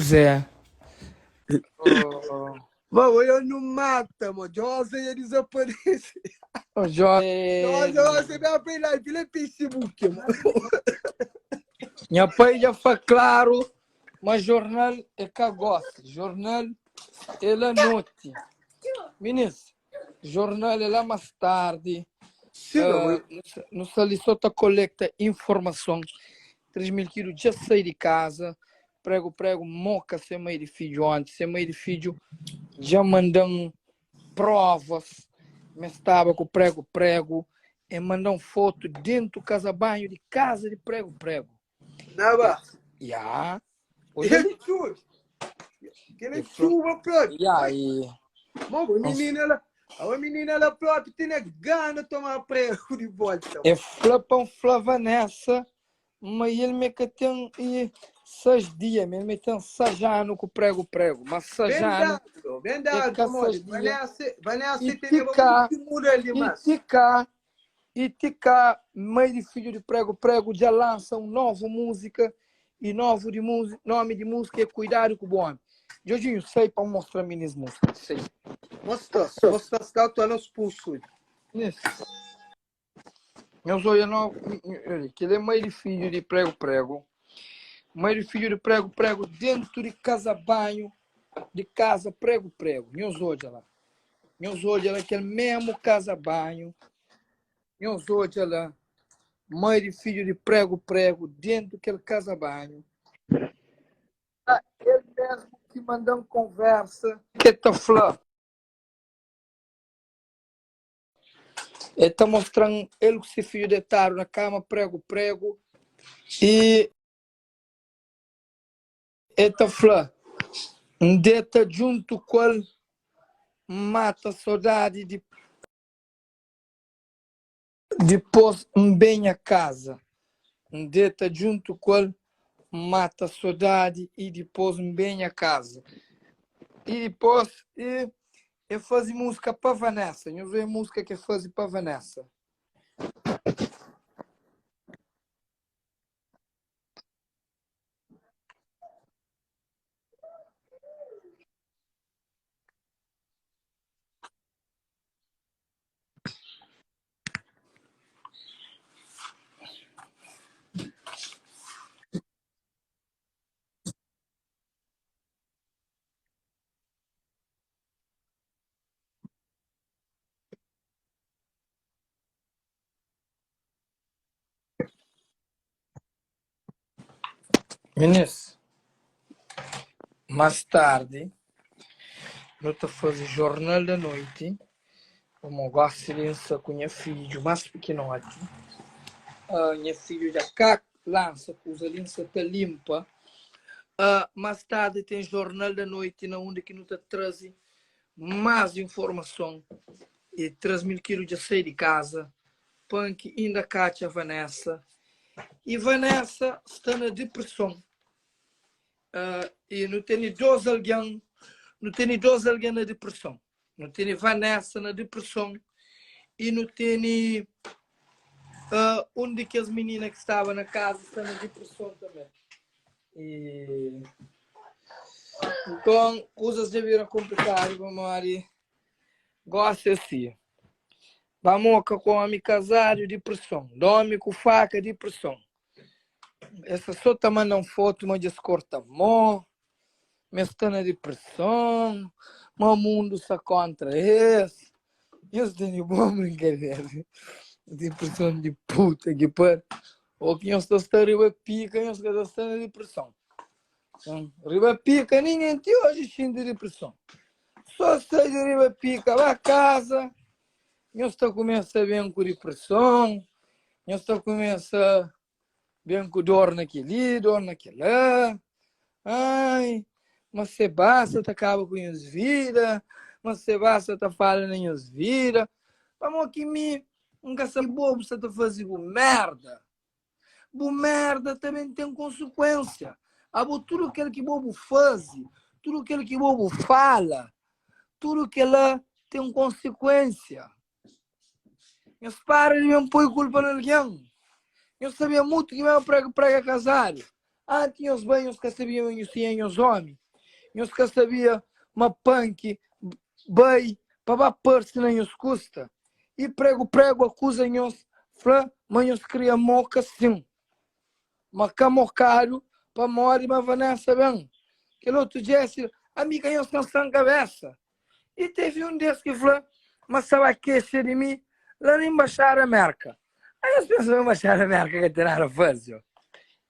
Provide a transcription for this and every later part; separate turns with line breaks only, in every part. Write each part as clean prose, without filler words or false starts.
Zé. Oh.
Bom, eu não mata, mo. Josa ia desaparece.
Oh, José.
Josa, você vai pra lá, ele é Facebook, mo.
Nha pai já foi claro, mas jornal é cagote. Jornal é lá noite. Ministro, jornal é lá mais tarde.
Sim,
Uh, no sali só tá coleta informação. 3 mil quilos já saí de casa. Prego, prego, moca sem mãe de filho antes. Sem mãe de filho já mandam provas. Mas estava com prego, prego. E mandam foto dentro do casa banho de casa de prego, prego.
Naba.
Ya.
Hoje
Ele
chuva. Ele chuva próprio.
Ya, e...
Bom, a menina, ela, a menina ela própria tem gana de tomar prego de volta.
É flapão Fla Vanessa, mas ele me que tem e seis dias, ele me tem seis anos com prego prego, mas seis
Bem
anos
dado, bem
é
dado,
cá
amor.
seis dias.
Vanessa, Vanessa
E
tem
fica,
muito muda ali,
e
mas.
tica, e tica, meio de filho de prego prego já lança um novo música e novo de música, nome de música é Cuidado com o Bom Homem. Jorginho, sei para mostrar minhas músicas, sei.
Mostra, mostra, está tu não expulso.
Isso. Meus olhos não, que ele é meio de filho de prego prego. Meio de filho de prego prego dentro de casa banho, de casa prego prego. Meus olhos lá. Meus olhos lá, aquele mesmo casa banho. Meus olhos lá. Mãe de filho de prego prego dentro daquele casa banho. Ah, ele mesmo que mandando conversa que tá falando. Ele tá mostrando ele com seu filho deitado na cama, prego, prego. E ele tá falando, deita junto com ele, mata a saudade de depois bem a casa. Deita junto com ele, mata a saudade e depois bem a casa. E depois e, e faz música para Vanessa. Eu usei música que faz para Vanessa. Minis, mais tarde, nu ta faze Jornal da Noite, pamodi gosi li N sta ku nha fidju más pikinoti. Uh, nha fidju dja ka lansa kuza li, N sta ta limpa. Uh, más tardi ten Jornal da Noite na undi ki nu ta traze más informason. E 3 mil kilu dja sai di kaza, Punk inda ka atxa Vanessa e Vanessa sta na depreson. Uh, e nu tene dos algen, nu tene dos algen na depreson. Nu tene Vanessa na depreson e nu tene uh, un di kes menina ki staba na kaza sta na depreson tanbe. E nton kuzas dja bira konplikadu pamodi gosi é si. Ba moka ku omi kazadu, dipreson. Domi ku faka, dipreson. Es sta so ta manda-m fotu ma dja es korta mo, ma es sta na dipreson, ma mundu sta kontra es. Nhos tene bon brinkadera. Dipreson di puta ki pari. Ô ki nhos ta sta riba pika, nhos ka ta sta na dipreson. Riba pika, ningen ti oji xinti dipreson. Só sai di riba pika, ba kaza, nhos ta kumesa ben ku dipreson, nhos ta kumesa ben ku dor na kel-li, dor na kel-la. Ai, ma se basta ta kaba ku nhos vida, ma se basta ta fala na nhos vida. Pamodi ki mi N ka sabe bo bu sta ta faze bu merda. Bu merda ta ben ten konsekuensia. Abo tudu kel ki bo bu faze, tudu kel ki bo bu fala, tudu kela ten konsekuensia. Nhos para di ben poi kulpa na algen. Nhos sabia mutu ki ben prega prega kazadu. Anti nhos bai nhos ka sabia ma nhos tinha nhos omi. Nhos ka sabia ma panki bai pa ba parse na nhos kusta. I pregu pregu akuza nhos fla ma nhos kria moka sin. Ma ka mokadu pamodi ma Vanessa ben. Kel otu Jesse, ami ka nhos ka san kabesa. I tevi un des ki fla ma sa ba kexa di mi la na embaxada Merka. Aí nhos pensa ma embaxada Merka ka ten nada faze, ó.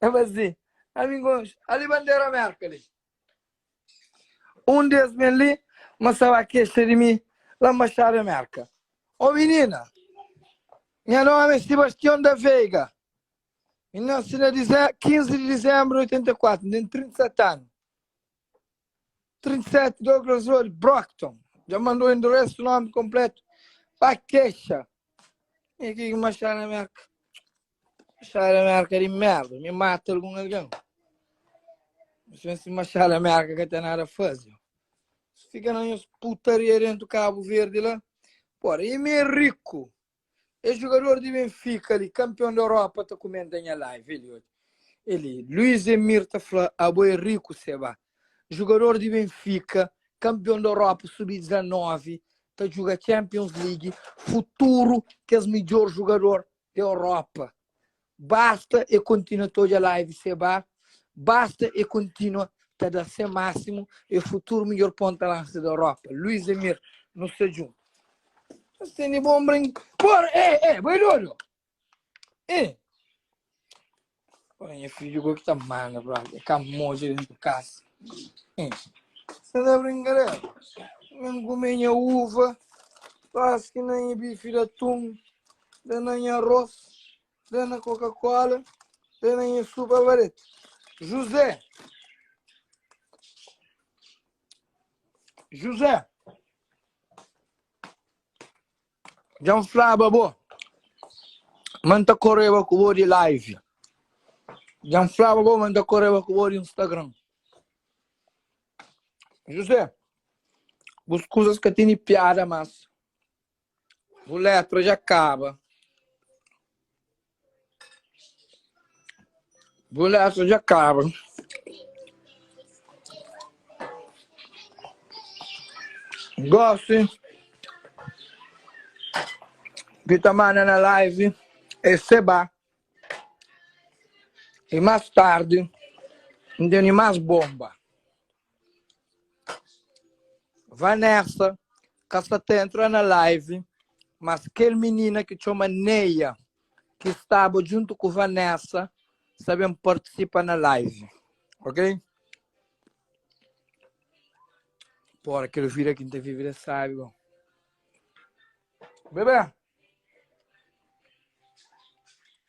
É fla si, amigos, ali bandera Merka li. Un des ben li ma sa ba kexa di mi la embaxada Merka. Ó minina, nha nomi é Sebastião da Veiga. Mi nase na 15 di dizembru di 84, N ten 37 anu. 37 Douglas Road, Brockton. Dja mandou endereço, nome completo. Pa queixa. E que machar na América? Machar na América de merda. Me mata algum alguém. Se machar na América que tem nada a fazer. Fica na nhos putaria dentro do Cabo Verde lá. Porra, e me rico. É jogador di Benfica li, campeão da Europa ta comenta nha live ele hoje. Ele, Luís Emir ta fla, abo é rico seba. Jogador di Benfica, campeão da Europa sub-19, ta juga Champions League, futuro kes midjor jogador da Europa. Basta e continua ta odja live seba, basta e continua ta da se máximo, e futuro midjor ponta lança da Europa. Luís Emir, nu sta djunto. Mas tene bom brin. Porra, eh, eh, bai dodo. Eh. Porra, nha filho go que tá manda, brother. É camoja dentro de casa. Eh. Você tá brincadeira? Nem comer minha uva, quase que nem bife de atum, nem arroz, nem Coca-Cola, nem sopa vareta. José. José. Dja N flaba bo ma N ta koreba ku bo di live. Dja N flaba bo ma N ta koreba ku bo di Instagram. José, bus kuzas ka tene piada mas. Bu letra dja kaba. Bu letra dja kaba. Gosi ki ta manda na live é Seba. E más tardi N tene más bomba. Vanessa ka sta ta entra na live, mas kel minina ki txoma Neia, ki staba djuntu ku Vanessa, sta ben partisipa na live. Ok? Pora, kel vida ki N ta vive la sabi bon. Bebé!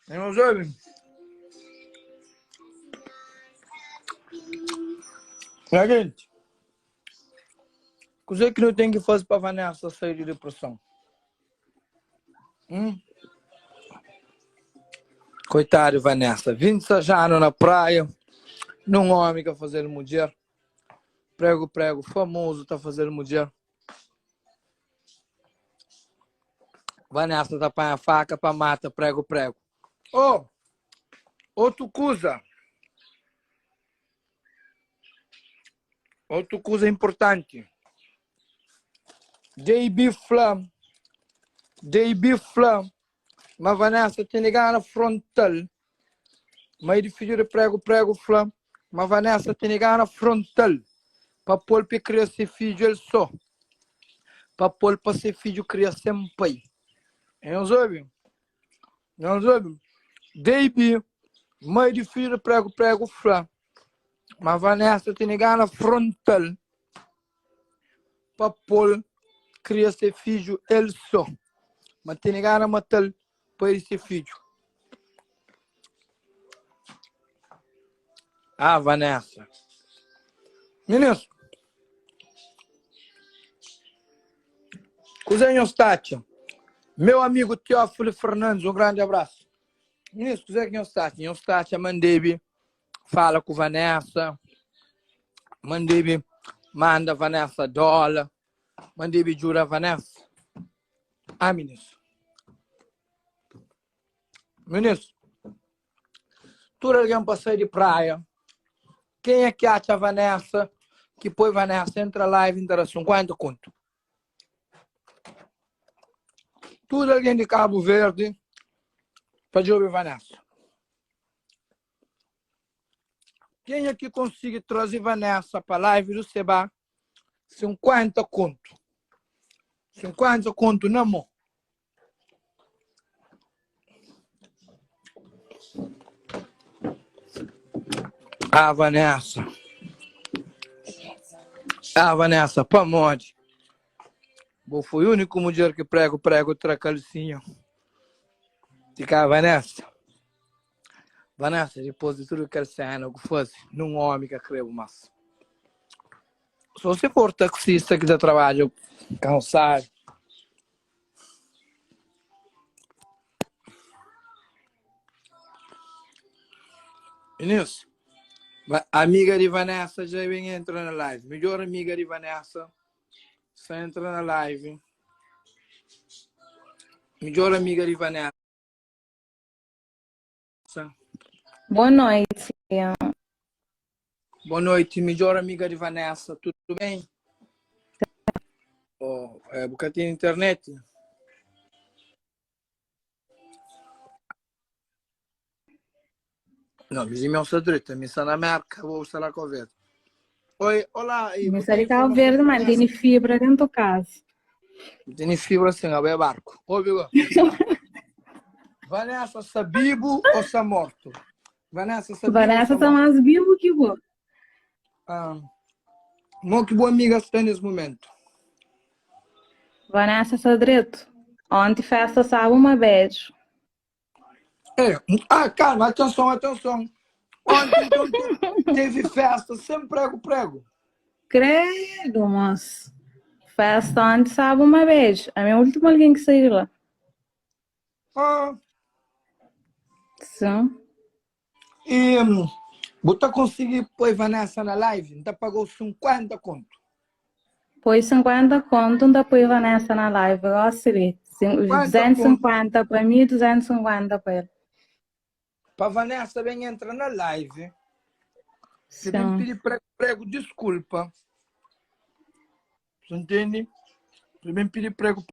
Nhos obi? Nha gente, kuzê ki nu ten ki faze pa Vanessa sai di depreson? Hum? Koitadu di Vanessa, 26 anu na praia, nun omi ka faze-l mudjer, pregu pregu famozu ta faze-l mudjer. Vanessa ta panha faka pa mata prego prego. Oh, otu kuza. Otu kuza importanti. JB fla, JB fla ma Vanessa tene gana frontal. Mai di fidju di prego prego fla ma Vanessa tene gana frontal pa pol pe kria se fidju el so. Pa pol pa se fidju kria sen pai. Nhos obi? Nhos obi? Debi, mai di fidju di prego prego fla ma Vanessa tene gana frontal pa pol kria se fidju el so. Ma tene gana matal pai di se fidju. Ah, Vanessa. Minis, kuzê nhos ta atxa? Meu amigo Teófilo Fernandes, um grande abraço. Minis, kuzê ki nhos ta atxa? Nhos ta atxa ma N debe fala ku Vanessa? Ma N debe manda Vanessa dóla? Ma N debe djuda Vanessa? Ah, minis. Minis, tudu algen pa sai di praia. Kenha ki atxa Vanessa, ki poi Vanessa entra live N ta da 50 kontu. Tudu algen di Cabo Verde pa djobe Vanessa. Kenha ki konsigi traze Vanessa pa live do Seba, 50 kontu. 50 kontu na mô. Ah, Vanessa. Ah, Vanessa, pamodi? Bo foi úniku mudjer ki prego prego tra kalsinha. Tika Vanessa. Vanessa, dipôs di tudu kel sena ku faze, nun omi ka krebu mas. Só se for taxista ki ta trabadja kansadu. Inês, amiga di Vanessa já vem entra na live. Melhor amiga di Vanessa só entra na live. Melhor amiga di Vanessa.
Boa noite.
Boa noite, melhor amiga de Vanessa, tudo bem? Oh, é, porque tem internet? Não, mas meu está direito, me está na América, vou estar lá com o Verde. Oi, olá, e
Me
você
está de
tem
Cabo
informação
Verde,
de
mas
Vanessa?
tem fibra dentro de casa.
Tem fibra assim, é barco. Ô, Bigo. Vanessa está vivo ou está morto? Vanessa está vivo ou
Vanessa
está
está
morto?
mais vivo que vou.
Ah, mo que boa amiga está nesse momento?
Vanessa está direito. Ontem festa sabe uma beijo.
É. Ah, calma, atenção, atenção. Ontem então, teve festa sem prego, prego.
Credo, moço. Festa ontem sabe uma beijo. A minha última alguém que saiu lá.
Ah.
Sim.
E bu ta konsigi poi Vanessa na live? N ta pagau 50 kontu.
Poi 50 kontu, N ta poi Vanessa na live gosi li.
50 kontu.
250 pa mi, 250 pa el.
Pa Vanessa ben entra na live, si ben
Sim.
pidi prego prego diskulpa. Você entende? Si ben pidi prego.